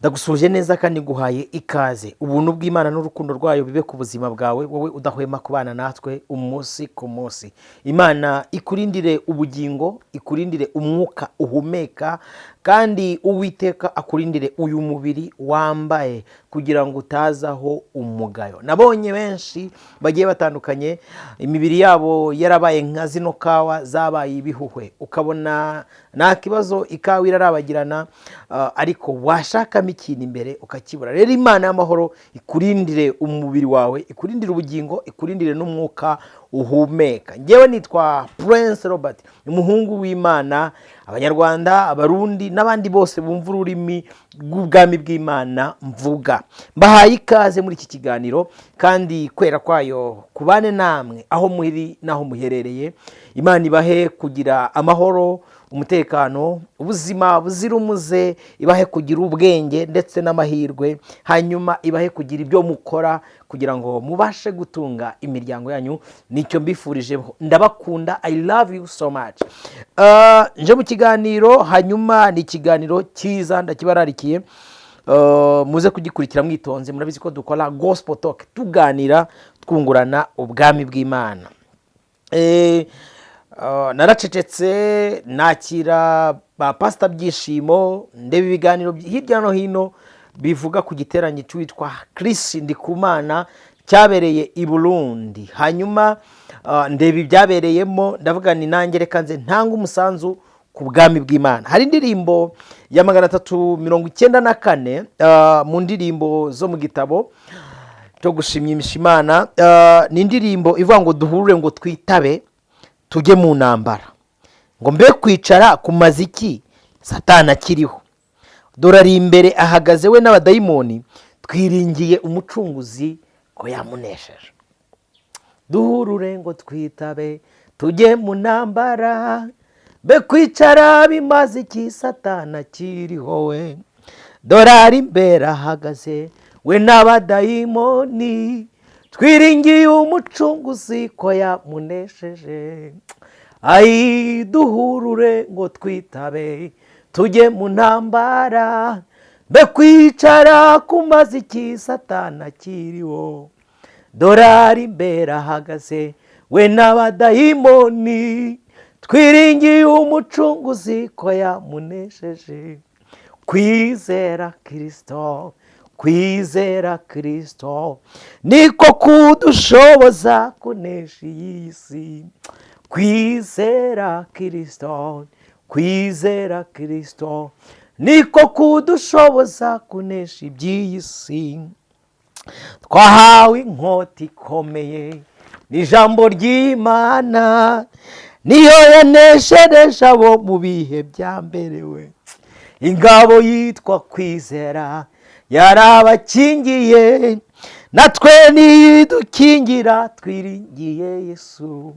Ndagusuhuje neza kandi nguhaye ikaze. Ubuntu bw'Imana n'urukundo rwayo bibe ku buzima bwawe, wowe udahwema kubana natwe umunsi ku munsi. Imana ikurindire ubugingo, ikurindire umwuka uhumeka, kandi Uwiteka akurindire uyu mubiri wambaye kugira ngo utazaho umugayo. Nabonye benshi bagiye batandukanye imibiri yabo yarabaye nka zino kawa zabaye ibihuhwe, ukabona nta kibazo, ikawa irarabagirana, ariko washakamo ikintu imbere ukakibura. Rero Imana y'amahoro ikurindire umubiri wawe, ikurindire ubugingo, ikurindire n'umwuka uhumeka. Ngewe nitwa Prince Robert, umuhungu w'Imana. Abanyarwanda, Abarundi n'abandi bose bumva ururimi rw'ubwami bw'Imana mvuga, mbahaye ikaze muri iki kiganiro, kandi kwera kwayo kubane namwe aho muri n'aho muherereye. Imana ibahe kugira amahoro, umutekano, ubuzima buzira umuze, ibahe kugira ubwenge ndetse n'amahirwe, hanyuma ibahe kugira ibyo mukora kugira ngo mubashe gutunga imiryango yanyu. Nicyo mbifurije, ndabakunda, I love you so much. Nje mu kiganiro, hanyuma ni ikiganiro cyiza, ndakibararikiye. Muze kugikurikira mwitonze. Murabizi ko dukora gospel talk, tuganira twungurana ubwami bw'Imana. Naracecetse nakira ba Pasita Byishimo, ndeba ibiganiro hirya no hino bivuga ku giteranyo cy'uwitwa Chris Ndikumana cyabereye i Burundi. Hanyuma ndeba ibyabereyemo, ndavuga ni nanjye reka nze ntanga umusanzu ku bwami bw'Imana. Hari indirimbo ya 394 mu ndirimbo zo mu gitabo cyo gushimisha Imana. Ni indirimbo ivuga ngo duhure ngo twitabe tujye mu ntambara, ngo mbe kwicara ku maziki Satani akiriho, dore ari imbere ahagaze we n'abadayimoni, twiringiye Umucunguzi ko yamunesheje. Duhurure ngo twitabe tujye mu ntambara, mbe kwicara bimaze iki Satani akiriho we, dore ari imbere ahagaze we n'abadayimoni, twiringiye Umucunguzi ko yamunesheje. Ayi, duhurure ngo twitabe tujye mu ntambara, mbe kwicara ku mazi iki Satani akiriho, dore ari imbere ahagaze we n'abadayimoni, twiringiye Umucunguzi ko yamunesheje. Kwizera Kirisito, kwizera Kirisito niko kudushoboza kunesha iyi si. Kwizera Kirisito, kwizera Kirisito niko kudushoboza kunesha iby'iyi si. Twahawe inkota ikomeye, ni ijambo ry'Imana, niyo yaneshereje abo mu bihe bya mbere we. Ingabo yitwa kwizera yarabakingiye, natwe nidukingira, twiringiye Yesu.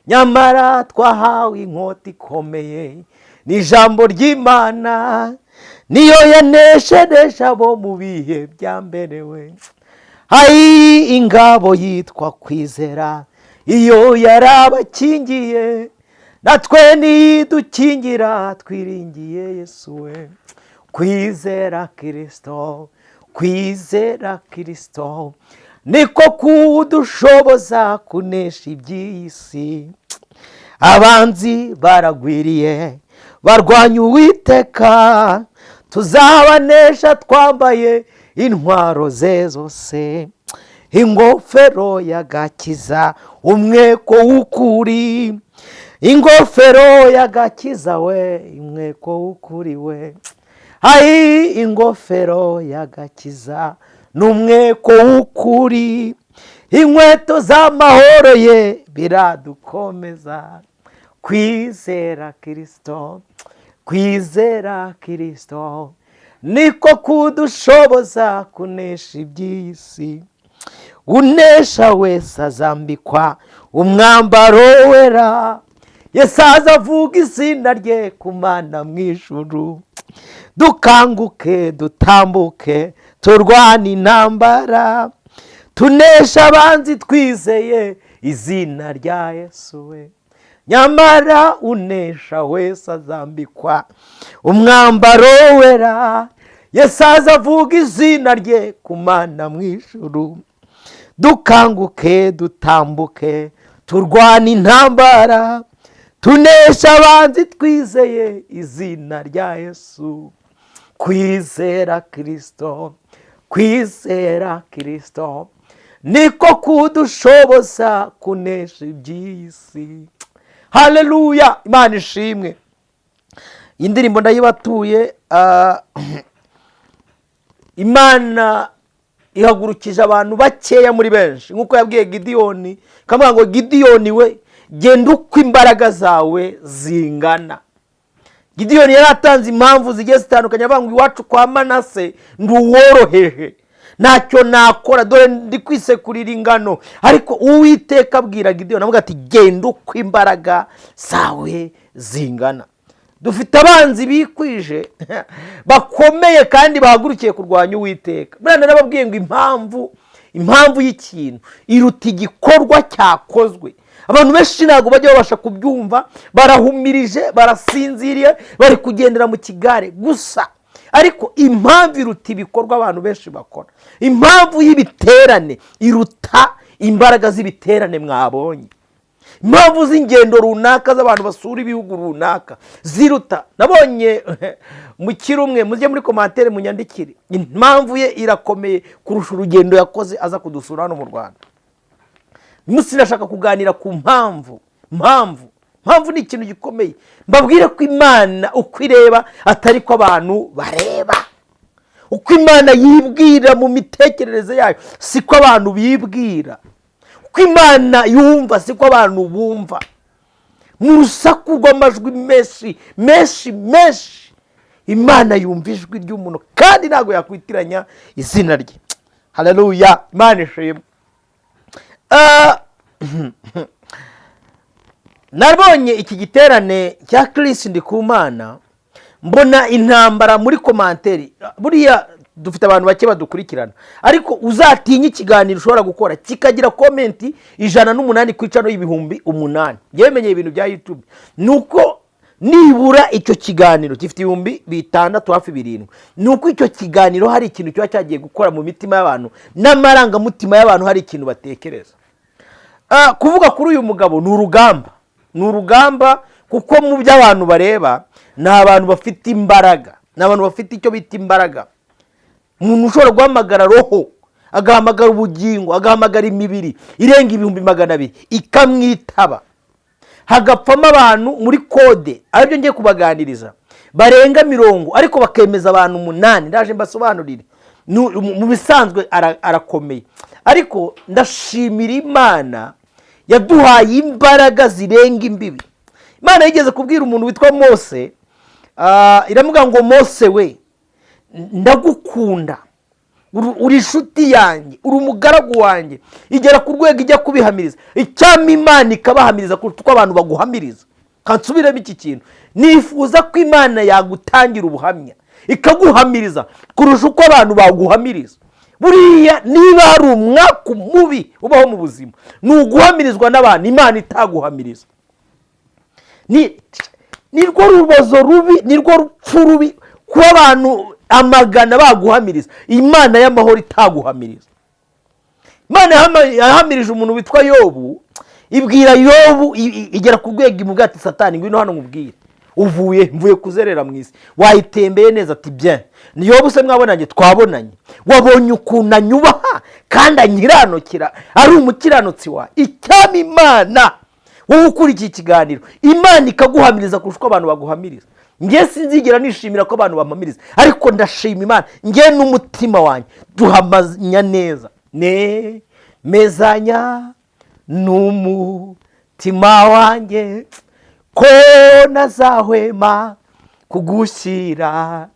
Nyamara twahawe inkota ikomeye, ni ijambo ry'Imana, niyo yaneshereje abo mu bihe bya mbere we. Hayi, ingabo yitwa kwizera iyo yarabakingiye, natwe nidukingira, twiringiye Yesu we. Kwizera Kirisito, kwizera Kirisito niko kudushoboza kunesha iby'iyi si. Abanzi baragwiriye barwanya Uwiteka, tuzabanesha twambaye intwaro ze zose, ingofero y'agakiza, umweko w'ukuri, ingofero y'agakiza we, umweko w'ukuri we. Hayi, ingofero y'agakiza n'umweko w'ukuri, inkweto z'amahoro ye biradukomeza. Kwizera Kirisito, kwizera Kirisito niko kudushoboza kunesha iby'iyi si. Unesha wese azambikwa umwambaro wera, Yesu azavuga izina rye ku Mana mu ijuru. Dukanguke, dutambuke, turwane intambara, tunesha abanzi twizeye izina rya Yesu we. Nyamara unesha wese azambikwa umwambaro wera. Yesu aza avuga izina rye ku Mana mu ijuru. Dukanguke, dutambuke, turwana intambara, tunesha abanzi twizeye izina rya Yesu. Kwizera Kirisito, kwizera Kirisito niko kudushoboza kunesha iby'isi. Haleluya, Imana ishimwe. Iyi ndirimbo ndayibatuye. Imana ihagurukije abantu bakeya muri benshi, nk'uko yabwiye Gidiyoni, ikamuha ngo: "Gidiyoni we, genda uko imbaraga zawe zingana." Gidiyoni yari atanze impamvu zigiye zitandukanye, avuga ngo: "Iwacu kwa Manase ndi uworoheje, ntacyo nakora, dore ndi kwisekurira ingano." Ariko Uwiteka abwira Gidiyoni, avuga ati: "Genda uko imbaraga zawe zingana." Dufite abanzi bikwije bakomeye kandi bahagurukiye kurwanya Uwiteka. Buriya narababwiye ngo impamvu y'ikintu iruta igikorwa cyakozwe. Abantu benshi ntabwo bajya babasha kubyumva, barahumirije, barasinziriye, bari kugendera mu kigare gusa. Ariko impamvu iruta ibikorwa abantu benshi bakora. Impamvu y'ibiterane iruta imbaraga z'ibiterane mwabonye. Impamvu z'ingendo runaka z'abantu basura ibihugu runaka ziruta. Nabonye mukiri umwe, mujye muri commentaire munyandikire, impamvu ye irakomeye kurusha urugendo yakoze aza kudusura hano mu Rwanda. Umunsi ndashaka kuganira ku mpamvu. Mpamvu ni ikintu gikomeye. Mbabwire ko Imana uko ireba atari ko abantu bareba, uko Imana yibwira mu mitekerereze yayo siko abantu bibwira, uko Imana yumva siko abantu bumva. Mu rusaku rw'amajwi menshi menshi menshi, Imana yumva ijwi ry'umuntu, kandi ntabwo yakwitiranya izina rye. Haleluya, Imana ishimwe. Nabonye iki giterane cya Chris Ndikumana, mbona intambara muri commentaire. Buriya dufite abantu bake badukurikirana, ariko uzatinye ikiganiro ushobora gukora kikagira comment 108 ku icano 8000. Ngewe menyeye ibintu bya YouTube, ni uko nibura icyo kiganiro gifite 6000, hafi 7000, ni uko icyo kiganiro hari ikintu kiba cyagiye gukora mu mitima y'abantu n'amarangamutima y'abantu, hari ikintu batekereza. Kuvuga kuri uyu mugabo ni urugamba, ni urugamba, kuko mu byo abantu bareba ni abantu bafite imbaraga, ni abantu bafite icyo bita imbaraga. Umuntu ushobora guhamagara roho, agahamagara ubugingo, agahamagara imibiri irenga 200,000 ikamwitaba, hagapfamo abantu muri code, aribyo ngiye kubaganiriza, barenga 40, ariko bakemeza abantu umunani. Ndaje mbasobanurire. Mu bisanzwe arakomeye, ariko ndashimira Imana yaduhaye imbaraga zirenga imbibi. Imana yigeze kubwira umuntu witwa Mose, iramubwira ngo: "Mose we, ndagukunda, uri inshuti yanjye, uri umugaragu wanjye." Igera ku rwego ijya kubihamiriza. Icyampa Imana ikabahamiriza kuruta uko abantu baguhamiriza. Kansubiremo iki kintu: nifuza ko Imana yagutangira ubuhamya, ikaguhamiriza kurusha uko abantu baguhamiriza. Buriya niba hari umwaka mubi ubaho mu buzima, ni uguhamirizwa n'abantu Imana itaguhamiriza. Ni rwo rubozo rubi, ni rwo rupfu rubi, kuba abantu amagana baguhamiriza, Imana y'amahoro itaguhamiriza. Imana yahamirije umuntu witwa Yobu, ibwira Yobu, igera ku rwego imubwira ati: "Satani, ngwino hano nkubwire." "Uvuye?" "Mvuye kuzerera mu isi." "Wayitembeye neza?" Ati: "Bien." "Ni Yobu se mwabonanye?" "Twabonanye." "Wabonye ukuntu anyubaha kandi ankiranukira, ari umukiranutsi wawe?" Icyama Imana, wowe ukurikiye ikiganiro, Imana ikaguhamiriza kurusha uko abantu baguhamiriza. Nge sinzigera nishimira ko abantu bampamiriza, ariko ndashima Imana, nge n'umutima wanjye duhamanya neza, nemezanya n'umutima wanjye ko ntazahwema kugushyira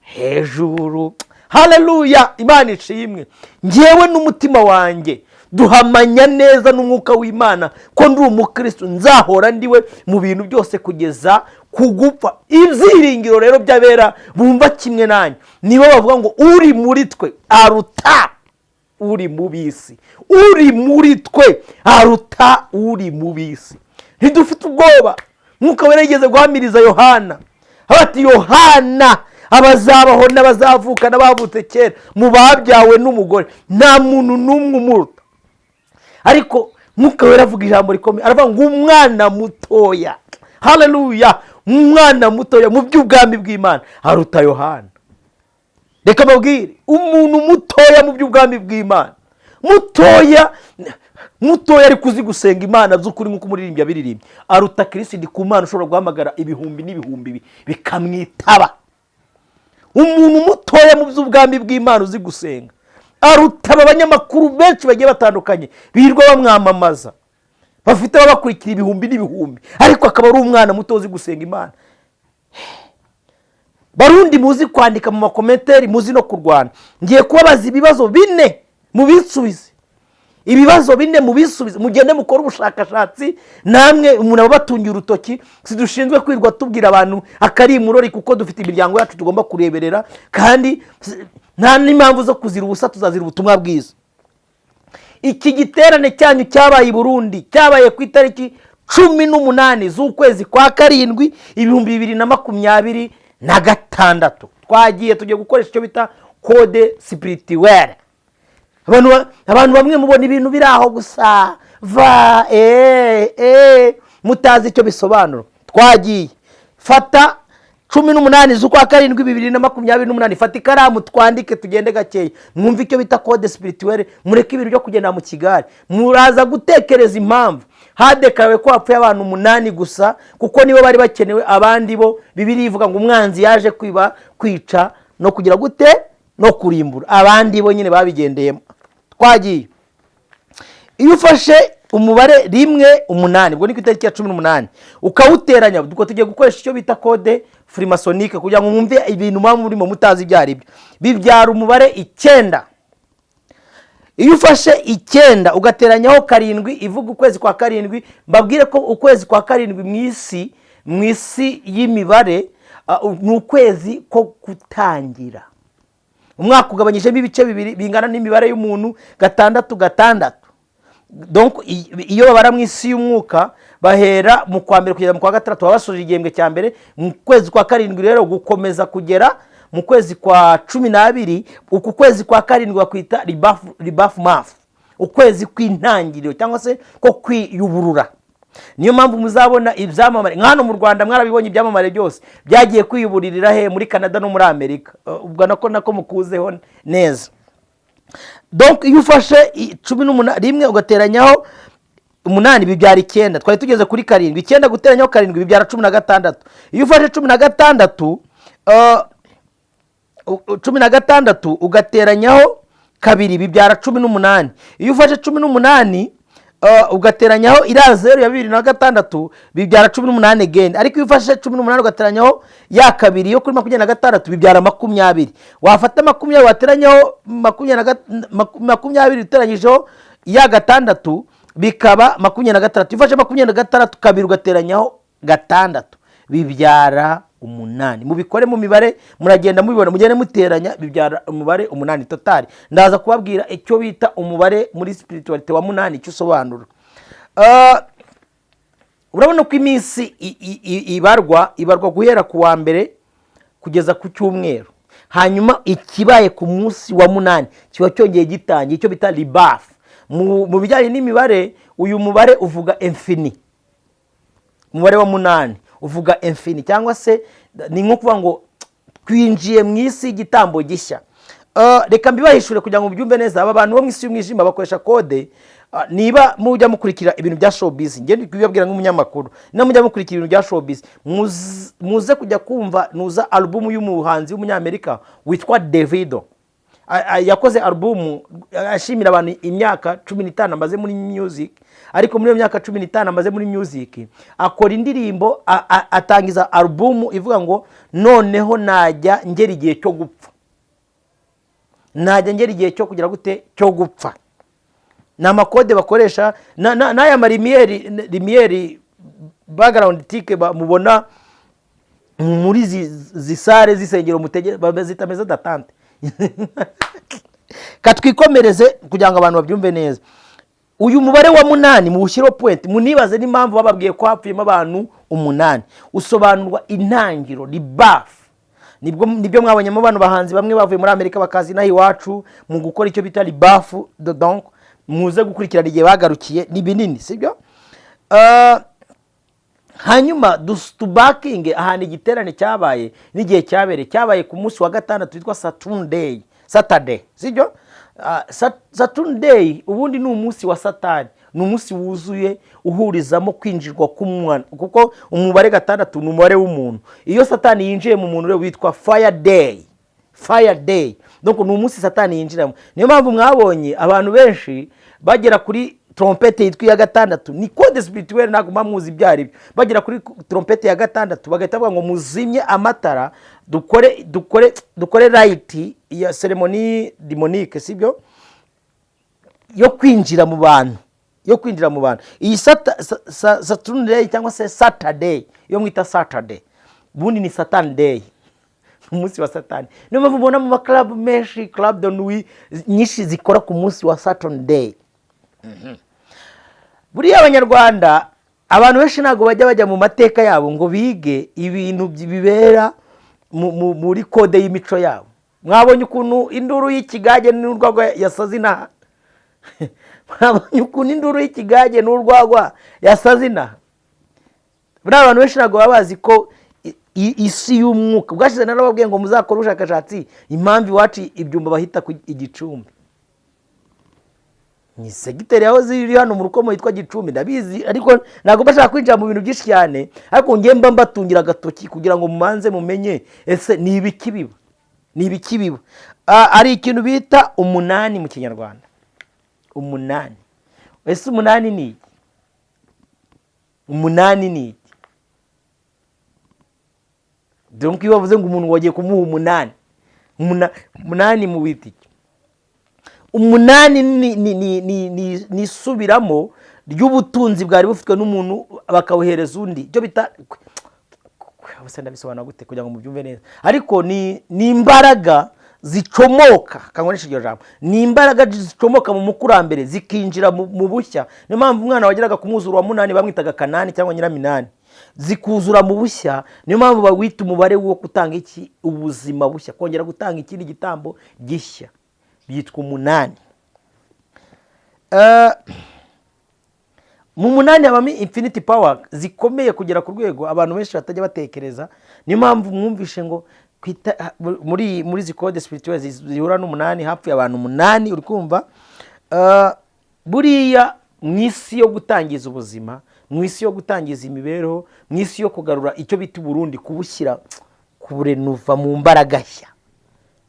hejuru. Haleluya, Imana ishimwe. Ngewe n'umutima wanjye duhamanya neza n'umwuka w'Imana ko ndi umukristo, nzahora ndiwe mu bintu byose kugeza ku gupfa. Ibyiringiro rero by'abera bumva kimwe nanjye, nibo bavuga ngo uri muri twe aruta uri mu bisi, uri muri twe aruta uri mu bisi. Ntidufite ubwoba. Mwuka Wera yigeze guhamiriza Yohana, ati: "Yohana Abazabaho n'abazavuka n'abavutse kera mu babyawe n'umugore, nta muntu n'umwe umuruta. Ariko Mwuka Wera avuga ijambo rikomeye, aravuga ngo umwana mutoya, haleluya, umwana mutoya mu by'ubwami bw'Imana aruta Yohana. Reka mbabwire, umuntu mutoya mu by'ubwami bw'Imana, mutoya mutoya ariko uzi gusenga Imana by'ukuri nk'uko umuririmbyi yabiririmbye, aruta Kirisi ku Mana ushobora guhamagara ibihumbi n'ibihumbi bikamwitaba. Umuntu mutoya mu by'ubwami bw'Imana uzi gusenga aruta aba banyamakuru benshi bagiye batandukanye birirwa bamwamamaza, bafite ababakurikira ibihumbi n'ibihumbi, ariko akaba ari umwana muto uzi gusenga Imana. Barundi muzi kwandika mu ma commentaires, muzi no kurwana, ngiye kubabaza ibibazo 4 mubisubize. Ibibazo 4 mubisubize, mugende mukore ubushakashatsi namwe. Umuntu aba abatungiye urutoki. Si dushinzwe kwirirwa tubwira abantu akari imurori, kuko dufite imiryango yacu tugomba kureberera, kandi nta n'impamvu zo kuzira ubusa, tuzazira ubutumwa bwiza. Iki giterane cyanyu cyabaye i Burundi, cyabaye ku itariki 18 z'ukwezi kwa karindwi 2026. Twagiye, tugiye gukoresha icyo bita code spirituelle. Abantu bamwe mubona ibintu biri aho gusa va mutazi icyo bisobanura. Twagiye, fata 18 z'ukwa karindwi 2028, fata ikaramu twandike, tugende gakeya, mwumve icyo bita code spirituelle. Mureke ibintu byo kugenda mu kigare. Muraza gutekereza impamvu hadekarawe ko hapfuye abantu 8 gusa, kuko nibo bari bakenewe. Abandi bo, Bibiliya ivuga ngo umwanzi yaje kwiba, kwica no kugira gute, no kurimbura. Abandi bo nyine babigendeyemo. Twagiye, iyo ufashe umubare 1 8, ubwo ni ku itariki ya 18, ukawuteranya, ubwo tugiye gukoresha icyo bita code franc-maçonnique kugira ngo mwumve ibintu muba murimo mutazi ibyo ari byo, bibyara umubare 9. Iyo ufashe 9 ugateranyaho 7, ivuga ukwezi kwa karindwi, mbabwire ko ukwezi kwa karindwi mu isi y'imibare ni ukwezi ko gutangira umwaka. Ugabanyijemo ibice bibiri bingana n'imibare y'umuntu, 6 6. Donc iyo babara mu isi y'umwuka, bahera mu kwa mbere kugeza mu kwa gatandatu, baba basoje igihembwe cya mbere. Mu kwezi kwa karindwi rero gukomeza kugera mu kwezi kwa 12. Uku kwezi kwa karindwi bakwita rebirth month, ukwezi kw'intangiriro cyangwa se ko kwiyuburura. Niyo mpamvu muzabona ibyamamare nka hano mu Rwanda, mwarabibonye, ibyamamare byose byagiye kwiyuburirira he? Muri Canada no muri Amerika. Ubwo nako mukuzeho neza. Donc iyo ufashe 18, 1 ugateranyaho 8, bibyara 9. Twari tugeze kuri 7. 9 guteranyaho 7 bibyara 16. Iyo ufashe 16, 16 ugateranyaho 2, bibyara 18. Iyo ufashe 18 ugateranyaho iriya zeru ya 2006, bibyara 18 again. Ariko iyo ufashe 18 ugateranyaho ya 2 yo kuri 26, bibyara 20. Wafata 20 wateranyaho 20 uteranyijeho ya 6, bikaba 26. Iyo ufashe 26 2 ugateranyaho 6, bibyara 8. Mubikore mu mibare, muragenda mubibona, mugende muteranya, bibyara umubare 8 total. Ndaza kubabwira icyo bita umubare muri spiritualité wa 8, icyo usobanura. Urabona ko iminsi ibarwa guhera ku wa mbere kugeza ku cyumweru, hanyuma ikibaye ku munsi wa 8 kiba cyongeye gitangiye, icyo bita rebirth. Mu bijyanye n'imibare, uyu mubare uvuga infini. Umubare wa 8 uvuga infini, cyangwa se ni nko kuvuga ngo twinjiye mu isi y'igitambo gishya. Reka mbibahishure kugira ngo mubyumve neza. Aba bantu bo mu isi y'umwijima bakoresha code. Niba mujya mukurikira ibintu bya showbiz, njye ndi kubibabwira nk'umunyamakuru, niba mujya mukurikira ibintu bya showbiz, muze kujya kumva nuza alubumu y'umuhanzi w'umunyamerika witwa Davido. Yakoze alubumu ashimira abantu imyaka 15 amaze muri music. Ariko muri iyo myaka 15 amaze muri music, akora indirimbo, atangiza alubumu ivuga ngo noneho najya ngera igihe cyo gupfa, najya ngera igihe cyo kugira gute, cyo gupfa. Ni ama code bakoresha n'aya ma lumière background tike mubona muri izi salle z'isengero bazita maison d'attente. Katwikomereze kugira ngo abantu babyumve neza. Uyu mubare wa 8 muwushyireho point, munibaze n'impamvu bababwiye ko hapfuyemo abantu 8. Usobanurwa intangiriro, rebirth. Nibwo nibyo mwabonyemo bano bahanzi bamwe bavuye muri Amerika bakaza inaha iwacu mu gukora icyo bita ribafu. Donc muze gukurikirana igihe bagarukiye, ni binini, sibyo? Hanyuma tubakinge ahantu igiterane cyabaye n'igihe cyabereye. Cyabaye ku munsi wa gatandatu witwa Saturn Day, Saturday, sibyo? Saturn Day ubundi ni umunsi wa Satani, ni umunsi wuzuye uhurizamo kwinjirwa k'umwana, kuko umubare 6 ni umubare w'umuntu. Iyo Satani yinjiye mu muntu rero witwa Fire Day, Fire Day. Donc ni umunsi Satani yinjiramo. Niyo mpamvu mwabonye abantu benshi bagera kuri trompette yitwa iya gatandatu. Ni code spirituelle, ntabwo muba muzi ibyo ari byo. Bagera kuri trompette ya gatandatu bagahita bavuga ngo muzimye amatara, dukore rite ya cérémonie démonique, sibyo? Yo kwinjira mu bantu, yo kwinjira mu bantu. Iyi Saturn Day cyangwa se Saturday, iyo mwita Saturday, ubundi ni Satan Day, umunsi wa Satani. Niyo mpamvu ubona mu ma club menshi, club de nuit nyinshi zikora ku munsi wa Saturn Day. Buriya Abanyarwanda, abantu benshi ntabwo bajya mu mateka yabo ngo bige ibintu bibera muri code y'imico yabo. Mwabonye ukuntu induru y'ikigage n'urwagwa yasaze inaha? Mwabonye ukuntu induru y'ikigage n'urwagwa yasaze inaha? Buriya abantu benshi ntabwo baba bazi ko isi y'umwuka. Bwashize narababwiye ngo muzakore ubushakashatsi impamvu iwacu ibyumba bahita ku Igicumbi. Ni segiteri yahoze iri hano mu Rukomo yitwa Gicumbi. Ndabizi, ariko ntabwo bashaka kwinjira mu bintu byinshi cyane, ariko ngiye mba mbatungira agatoki kugira ngo mumanze mumenye ese ni ibiki biba, ni ibiki biba. Hari ikintu bita 8 mu Kinyarwanda. 8, ese 8 ni iki? 8 ni iki? Donc iyo bavuze ngo umuntu wagiye kumuha 8, 8 mu bita iki? 8 ni isubiramo ry'ubutunzi bwari bufitwe n'umuntu bakawuhereza undi, icyo bita, ubuse ndabisobanura gute kugira ngo mubyumve neza? Ariko ni imbaraga zicomoka, kankoresha iryo jambo, ni imbaraga zicomoka mu mukurambere zikinjira mu bushya. Niyo mpamvu umwana wageraga ku mwuzuro wa 8 bamwitaga Kanani cyangwa Nyiraminani, zikuzura mu bushya. Niyo mpamvu bawita umubare wo gutanga iki? Ubuzima bushya, kongera gutanga ikindi gitambo gishya, byitwa 8. Mu 8 habamo infinity power zikomeye kugera ku rwego abantu benshi batajya batekereza. Niyo mpamvu mwumvishe ngo muri izi code spirituelle zihura n'umunani hapfuye abantu 8. Uri kumva? Buriya mu isi yo gutangiza ubuzima, mu isi yo gutangiza imibereho, mu isi yo kugarura icyo bita Uburundi, kubushyira kuburenuva mu mbaraga nshya,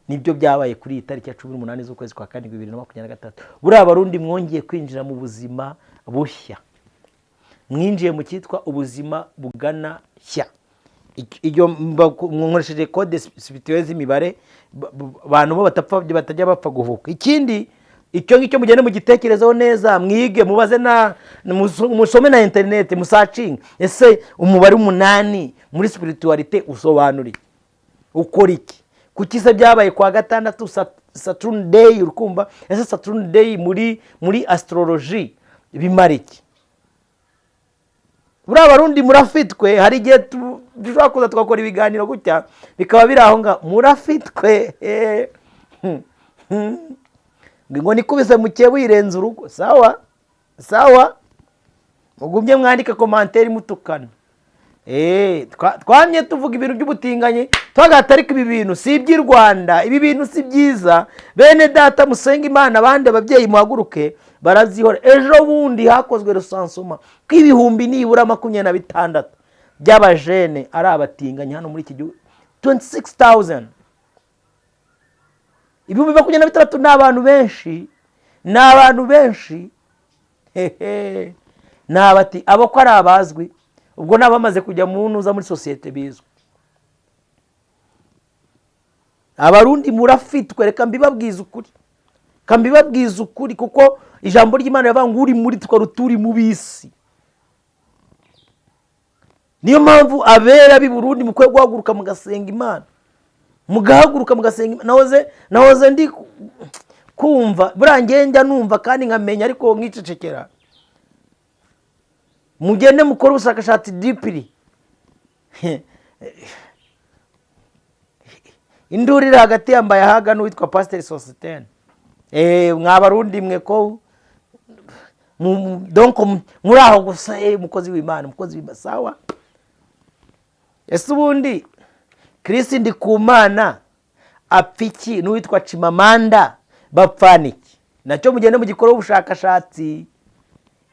nibyo byabaye kuri iyi tariki ya 18 z'ukwezi kwa 7 2023. Buriya Abarundi mwongeye kwinjira mu buzima bushya, mwinjiye mu cyitwa ubuzima bugana shya. Iyo nkoresheje code spirituelle z'imibare, abantu bo batapfa, batajya bapfa guhuka. Ikindi, icyo ngicyo mugende mugitekerezeho neza, mwige, mubaze na musome na interineti, musearchinge: ese umubare 8 muri spiritualité usobanura iki? Ukora iki? Kuki se byabaye kwa gatandatu, Saturn Day? Uri kumva? Ese Saturn Day muri astrology bimara iki? Buriya Abarundi murafitwe. Hari igihe dushobora kuza tugakora ibiganiro gutya bikaba biri aho ngaho. Murafitwe. Ngo nikubise mukeba uyirenza urugo. Sawa sawa, mugumye mwandike commentaire mutukana. Twamye tuvuga ibintu by'ubutinganyi twagahita, ariko ibi bintu si iby'i Rwanda, ibi bintu si byiza. Bene data, musenga Imana, abandi ababyeyi muhaguruke. Barazihora. Ejo bundi hakozwe recensement ko ibihumbi nibura 26 by'abajene ari abatinganyi hano muri iki gihugu. 26,000, 26,000, ni abantu benshi, ni abantu benshi. Hehe, ni abati abo ko ari abazwi, ubwo ni abamaze kujya mu ntuza muri sosiyete bizwi. Abarundi murafitwe, reka mbibabwize ukuri, reka mbibabwize ukuri, kuko ijambo ry'Imana rivuga ngo uri muri twe ruturi mu bisi. Niyo mpamvu abera b'i Burundi mukwiye guhaguruka mugasenga Imana, mugahaguruka mugasenga Imana. Nahoze ndi kumva, buriya njye njya numva kandi nkamenya, ariko nkicecekera. Mugende mukore ubushakashatsi deeply. Induru iri hagati yambaye ahaga n'uwitwa Pasiteri Sositene. Mwabarundi mwe ko donc muri aho gusa, umukozi w'Imana, umukozi w'Imana, sawa. Ese ubundi Chris Ndikumana apfa iki n'uwitwa Chimamanda bapfana iki? Nacyo mugende mugikoreho ubushakashatsi.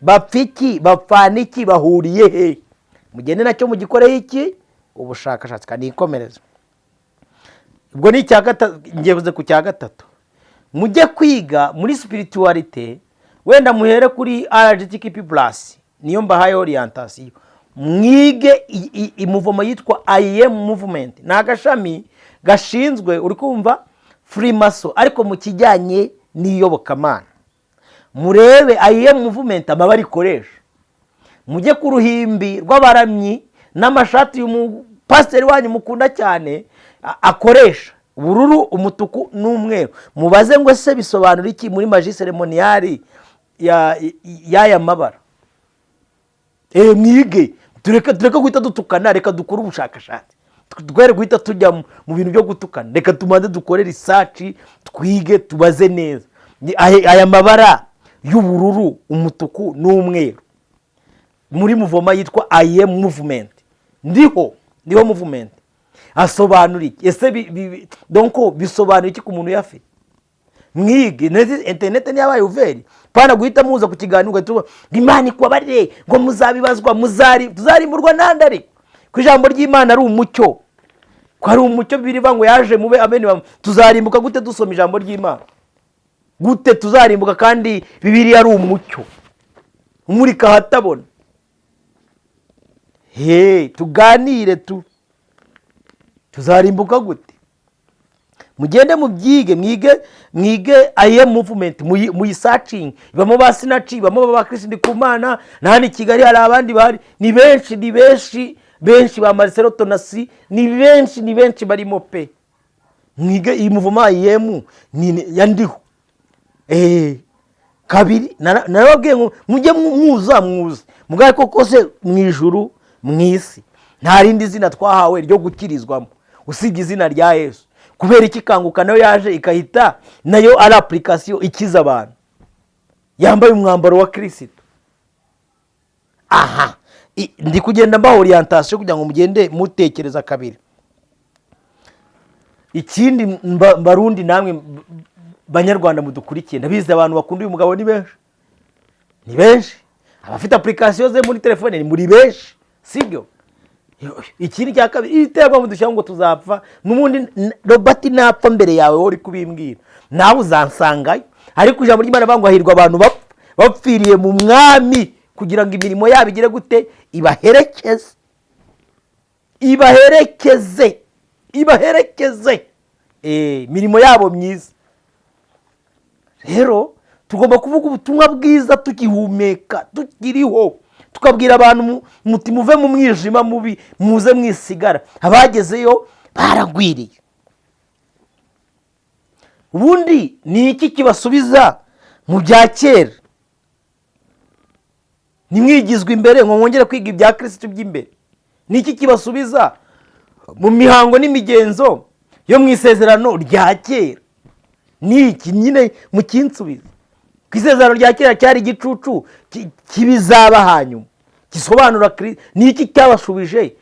Bapfa iki, bapfana iki, bahuriye he? Mugende nacyo mugikoreho iki? Ubushakashatsi. Kandi ikomereza ubwo ni icya gatatu, ngevuze ku cya gatatu. Mujye kwiga muri spiritualité, wenda muhere kuri RGTKP plus, niyo mbahaye orientation. Mwige i mouvement yitwa IM movement, ni agashami gashinzwe, uri kumva, franc-maçon, ariko mu kijyanye n'iyobokamana. Murebe IM movement amabara ikoresha, mujye ku ruhimbi rw'abaramyi n'amashati y'umupasiteri wanyu mukunda cyane akoresha ubururu, umutuku n'umweru, mubaze ngo ese bisobanura iki muri magie cérémoniale y'aya mabara? Mwige, tureke guhita dutukana, reka dukore ubushakashatsi, twere guhita tujya mu bintu byo gutukana. Reka tubanze dukore research, twige, tubaze neza. Aya mabara y'ubururu, umutuku n'umweru muri mouvement yitwa IM movement, ndiho movement, asobanura iki? Ese donc bisobanura iki ku muntu uyafite? Mwige neza, interineti ntiyabaye uveri pana guhita muza ku kiganiro ugahita uvuga ngo Imana ikubabarire, ngo muzabibazwa, muzari tuzarimburwa n'andi. Ariko ku ijambo ry'Imana ari umucyo, ko ari umucyo, biriva ngo yaje mube amene bamwe. Tuzarimbuka gute dusoma ijambo ry'Imana? Gute tuzarimbuka kandi Bibiliya ari umucyo umurika ahatabona? He tuganire, tuzarimbuka gute? Mugende mubyige, mwige, mwige IM movement, muyisearchinge. Ibamo ba Sinaci, ibamo ba Chris Ndikumana, na hano i Kigali hari abandi bahari, ni benshi, ni benshi, benshi, ba Marcelo Tonasi, ni benshi, ni benshi barimo pe. Mwige iyi mouvement IM ni ya Ndiho. Kabiri, narababwiye ngo mujye muza muze mugaye koko se mu ijuru, mu isi nta rindi zina twahawe ryo gukirizwamo usibye izina rya Yesu. Kubera iki Kanguka nayo yaje ikahita nayo ari application ikiza abantu yambaye umwambaro wa Kirisito? Aha ndi kugenda mbaha orientation kugira ngo mugende mutekereza kabiri. Ikindi, Barundi namwe Banyarwanda mudukurikiye, ndabizi abantu bakunda uyu mugabo ni benshi, ni benshi. Abafite application ze muri telefone ni muri benshi, sibyo? Ikindi cya kabiri, iterwa mudushyiraho ngo tuzapfa n'ubundi. Robert napfa mbere yawe, wowe uri kubimbwira, nawe uzansangayo. Ariko ijambo ry'Imana rivuga ngo hahirwa abantu bapfa bapfiriye mu Mwami, kugira ngo imirimo yabo igire gute? Ibaherekeze, ibaherekeze, ibaherekeze. Imirimo yabo myiza. Rero tugomba kuvuga ubutumwa bwiza tukihumeka, tukiriho, tukabwira abantu muti muve mu mwijima mubi, muze mwisigara. Abagezeyo baragwiriye. Ubundi ni iki kibasubiza mu bya kera? Ntimwigizwe imbere ngo mwongere kwiga ibya Kirisitu by'imbere. Ni iki kibasubiza mu mihango n'imigenzo yo mu isezerano rya kera? Ni iki nyine mukinsubiza? Ku isezerano rya kera cyari igicucu kibizaba hanyuma, gisobanura. Ni iki cyabashubije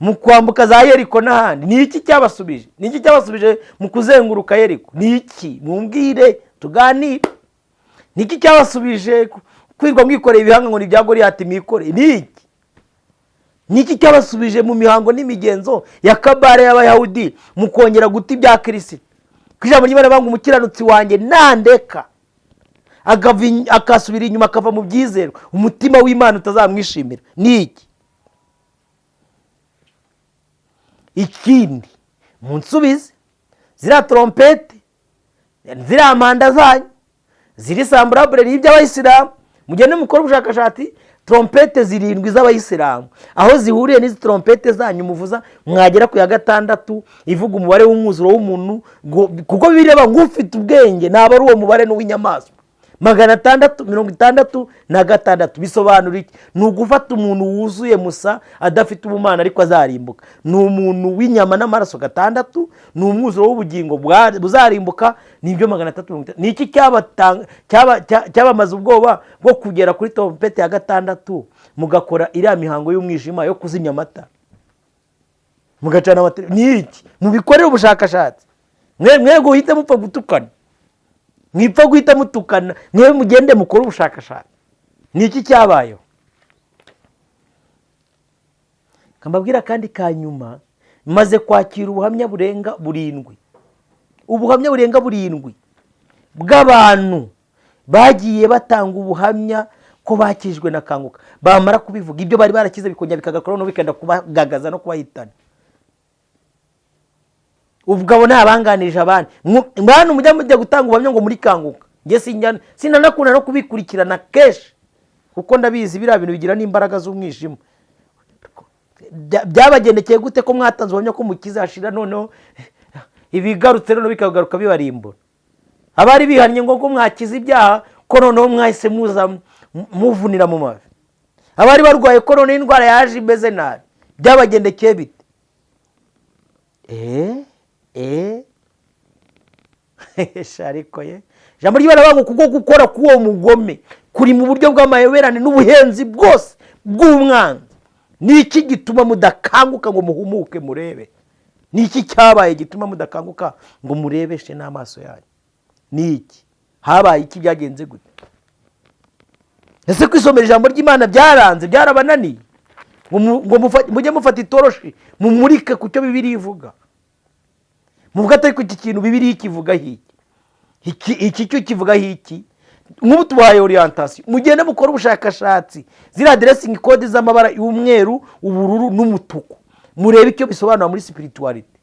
mu kwambuka za Yeriko n'ahandi? Ni iki cyabasubije? Ni iki cyabasubije mu kuzenguruka Yeriko? Ni iki? Mumbwire, tuganire. Ni iki cyabasubije kwirwa mwikoreye ibihanga ngo ni ibya Goriyati mwikoreye? Ni iki? Ni iki cyabasubije mu mihango n'imigenzo ya kabare y'Abayahudi, mukongera guta ibya Kirisito? Ku ijambo ry'Imana bavuga ngo umukiranutsi wanjye nandeka akasubira inyuma, akava mu byizerwa, umutima w'Imana utazamwishimira. Ni iki? Ikindi munsubize, ziriya trompette, ziriya manda zanyu ziri semblable n'iby'Abayisilamu, mugende mukore ubushakashatsi. Trompette zirindwi z'Abayisilamu aho zihuriye n'izi trompette zanyu muvuza, mwagera ku ya gatandatu ivuga umubare w'umwuzuro w'umuntu, kuko bireba ngo ufite ubwenge naba ari uwo mubare n'uw'inyamaswa. 666 bisobanura iki? Ni ugufata umuntu wuzuye musa adafite ubumana ariko azarimbuka. Ni umuntu w'inyama n'amaraso 6, ni umwuzuro w'ubugingo buzarimbuka, nibyo 360. Ni iki cyabamaze ubwoba bwo kugera kuri trompete ya 6 mugakora iriya mihango y'umwijima yo kuzimya amata, mugacana amatara? Ni iki? Mubikorere ubushakashatsi. Mwe guhita mupfa gutukana, mwipfa guhita mutukana, mwe mugende mukore ubushakashatsi. Ni iki cyabayeho? Mbabwira kandi ka nyuma, maze kwakira ubuhamya burenga burindwi, ubuhamya burenga burindwi bw'abantu bagiye batanga ubuhamya ko bakijwe na Kanguka, bamara kubivuga ibyo bari barakize bikongera bikagaruka, noneho bikenda kubagagaza no kubahitana. Ubwo abo ni abanganirije abandi. Bantu mujya mujya gutanga ubuhamya ngo muri Kanguka, njye sinanakunda no kubikurikirana kenshi, kuko ndabizi biriya bintu bigira n'imbaraga z'umwijima. Byabagendekeye gute ko mwatanze ubuhamya ko mukizashira, noneho ibigarutse noneho bikagaruka bibarimbura? Abari bihannye ngo ko mwakize ibyaha, ko noneho mwahise muza muvunira mu mavi. Abari barwaye ko noneho indwara yaje imeze nabi, byabagendekeye bite? Ariko ye, ijambo ry'Imana rivuga ngo kubwo gukora k'uwo mugome kuri mu buryo bw'amayoberane n'ubuhenzi bwose bw'umwanzi. Ni iki gituma mudakanguka ngo muhumuke murebe? Ni iki cyabaye gituma mudakanguka ngo murebeshe n'amaso yanyu? Ni iki habaye? Iki byagenze gute? Ese kwisomera ijambo ry'Imana byaranze, byarabananiye? Ngo mujye mufata itoroshi mumurike ku cyo Bibiliya ivuga, muvuga atari ku iki kintu Bibiliya ikivugaho iki, iki cyo kivugaho iki. Nk'ubu tubahaye orientation, mugende mukore ubushakashatsi, ziriya dressing code z'amabara y'umweru, ubururu n'umutuku, murebe icyo bisobanura muri spirituality.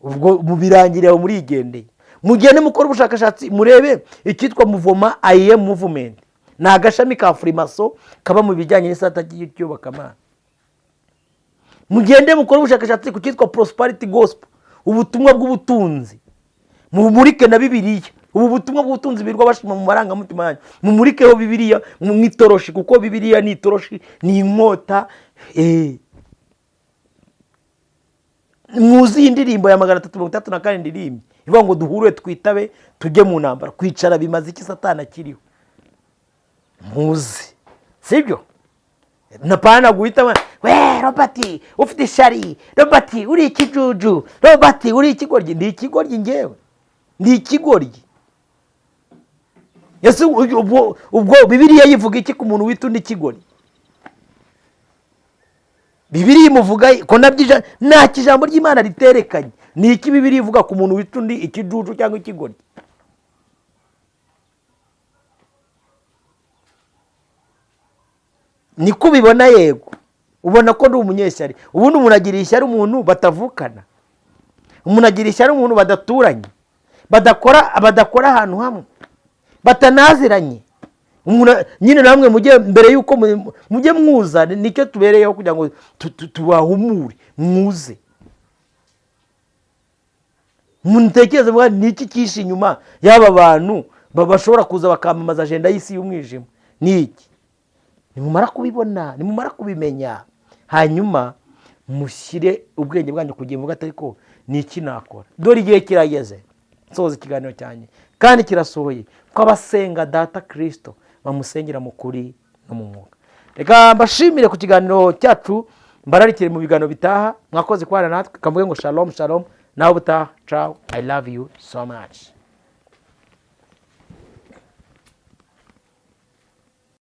Ubwo mubirangiriye aho murigendeye. Mugende mukore ubushakashatsi, murebe icyitwa mouvement I Am Movement, ni agashami ka furimaso kaba mu bijyanye n'isata ry'iyobokamana. Mugende mukore ubushakashatsi ku cyitwa prosperity gospel, ubutumwa bw'ubutunzi, mumurike na Bibiliya. Ubu butumwa bw'ubutunzi birirwa bashima mu marangamutima yanyu, mumurikeho Bibiliya mu itoroshi, kuko Bibiliya ni itoroshi, ni inkota. Mwuzuye indirimbo ya 364 ndirimbo ivuga ngo duhure twitabe tujye mu ntambara. Kwicara bimaze iki Satani akiriho? Muzi sibyo? Napana guhita we Robert ufite ishari, Robert uri ikijuju, Robert uri ikigoryi. Ndi ikigoryi? Ngewe ndi ikigoryi? Ese ubwo Bibiliya yivuga iki ku muntu wita undi ikigoryi? Bibiliya imuvuga ko nabyo nta kijambo ry'Imana riterekanye. Ni iki Bibiliya ivuga ku muntu wita undi ikijuju cyangwa ikigoryi? Niko ubibona? Yego, ubona ko ndi umunyeshyari. Ubundi umuntu agira ishyari umuntu batavukana, umuntu agira ishyari umuntu badaturanye, badakora ahantu hamwe, batanaziranye. Nyine namwe mujye mbere y'uko mujye mwuza, nicyo tubereyeho kugira ngo tubahumure mwuze, mutekereze muvuga, ni iki cyishe inyuma y'aba bantu bashobora kuza bakamamaza ajenda y'isi y'umwijima? Ni iki? Nimumara kubibona, nimumara kubimenya, hanyuma mushyire ubwenge bwanyu kugira ngo atari ko ni iki nakora. Dore igihe kirageze, nsoza ikiganiro cyanjye kandi kirasohoye, ko abasenga Data Kristo bamusengera mu kuri no mu mwuka. Reka mbashimire ku kiganiro cyacu, mbararikire mu biganiro bitaha. Mwakoze kubana natwe, kavuge ngo shalom shalom, nawe ubutaha. Ciao, I love you so much.